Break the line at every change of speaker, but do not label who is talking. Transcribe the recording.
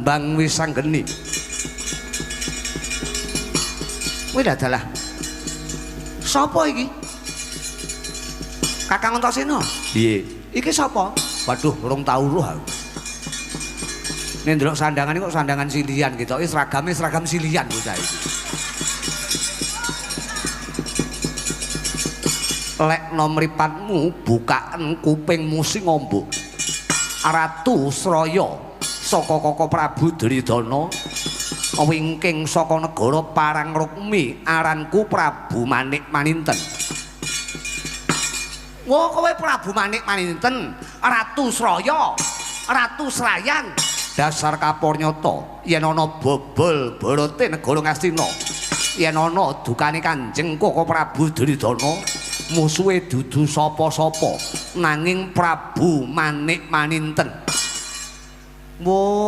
Bambang Wisanggeni. Kuwi dalah. Sapa iki? Kakang Antasena.
Piye?
Iki sapa? Waduh, urung tau roh aku. Nek ndelok sandangan iki kok sandangan silian gitu. Iki seragame seragam silian bocah iki. Lek no mripatmu bukaen kupingmu sing ombo. Ratu Sraya saka Kaka Prabu Duryudana wingking saka negara Parangrukmi, aranku Prabu Manik Maninten. Wah, kowe Prabu Manik Maninten, Ratu Sraya, Ratu Srayan. Dasar kapornyata yen ana bobol barate negara Ngastina, yen ana dukane Kanjeng Kaka Prabu Duryudana, musuhe dudu sapa-sapa nanging Prabu Manik Maninten. Wo.